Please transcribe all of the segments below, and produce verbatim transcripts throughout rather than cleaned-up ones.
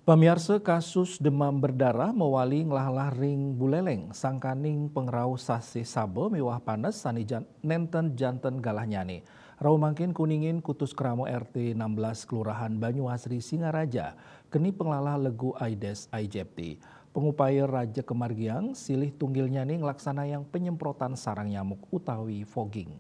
Pamiarsa, kasus demam berdarah mawali nglah-nglah ring Buleleng, sangkaning pangrauh sasih saba miwah panes sane jan-, nenten janten galah nyane. Rauh mangkin Kuningin Kutus Krama R T enam belas Kelurahan Banyu Asri Singaraja keni panglalah legu Aedes aegypti. Pangupaya raja kamargiang, silih tunggilnyane nglaksanayang panyemprotan sarang nyamuk utawi fogging.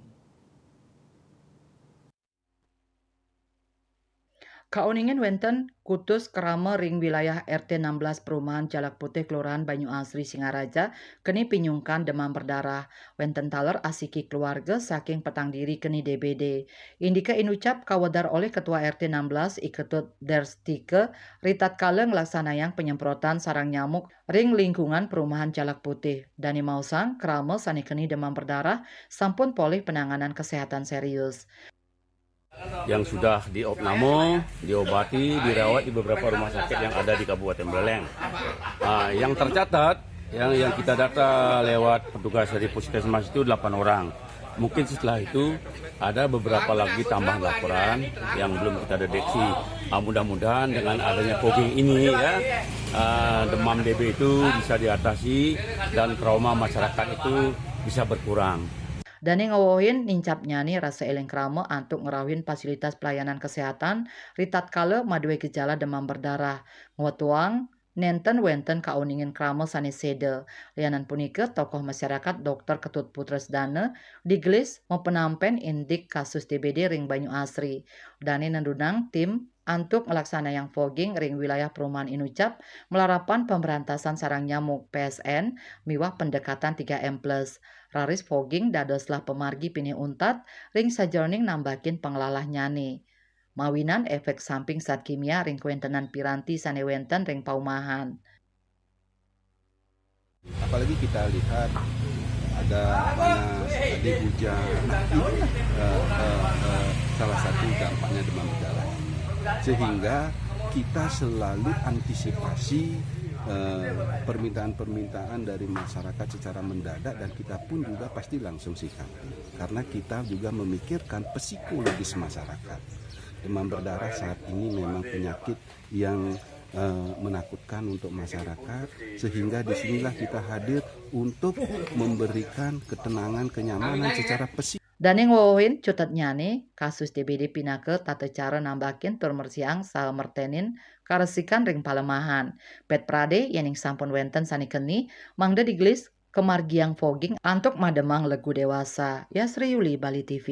Kauningin wenten kutus krama ring wilayah R T enam belas Perumahan Jalak Putih, Kelurahan Banyu Asri Singaraja, keni pinyungkan demam berdarah. Wenten taler asiki keluarga saking petang diri keni D B D. Indike inucap kawedar olih Ketua R T enam belas, I Ketut Derstika, ritatkala nglaksanayang penyemprotan sarang nyamuk ring lingkungan Perumahan Jalak Putih. Dane maosang, krama sane keni demam berdarah sampun polih penanganan kesehatan serius. Yang sudah diopname, diobati, dirawat di beberapa rumah sakit yang ada di Kabupaten Buleleng. Ah, yang tercatat, yang, yang kita data lewat petugas dari puskesmas itu delapan orang. Mungkin setelah itu ada beberapa lagi tambah laporan yang belum kita deteksi. Ah, mudah-mudahan dengan adanya fogging ini, ya, ah, demam D B itu bisa diatasi dan trauma masyarakat itu bisa berkurang. Dane ngwewehin nincapnyane rasa eling krama antuk ngrauhin fasilitas pelayanan kesehatan ritatkala madue gejala demam berdarah. Ngwetuang nenten wenten kauningin krama sane seda. Lianan punika, tokoh masyarakat Dokter Ketut Putresdana digelis mapenampen indik kasus D B D ring Banyu Asri. Dane nendunang tim antuk nglaksanayang fogging ring wilayah perumahan inucap malarapan pemberantasan sarang nyamuk, P S N, miwah pendekatan tiga M plus. Raris fogging dadoslah pamargi pinih untat ring sajeroning nambakin panglalahnyane. Mawinan efek samping zat kimia ring kawentenan piranti sane wenten ring paumahan. Apalagi kita lihat ada panas, tadi hujan. Nah, inilah, eh, eh, eh, salah satu dampaknya demam berdarah. Sehingga kita selalu antisipasi, eh, permintaan-permintaan dari masyarakat secara mendadak, dan kita pun juga pasti langsung sikapi. Karena kita juga memikirkan psikologis masyarakat. Demam berdarah saat ini memang penyakit yang, eh, menakutkan untuk masyarakat, sehingga disinilah kita hadir untuk memberikan ketenangan, kenyamanan secara psikis. Dane ngwewehin cutetnyane, kasus D B D pinaka tata cara nambakin tur mresiang saha mertenin karesikan ring palemahan. Pet prade, yening sampun wenten sane keni, mangda digelis kamargiang fogging antuk mademang legu dewasa. Yasri Yuli, Bali T V.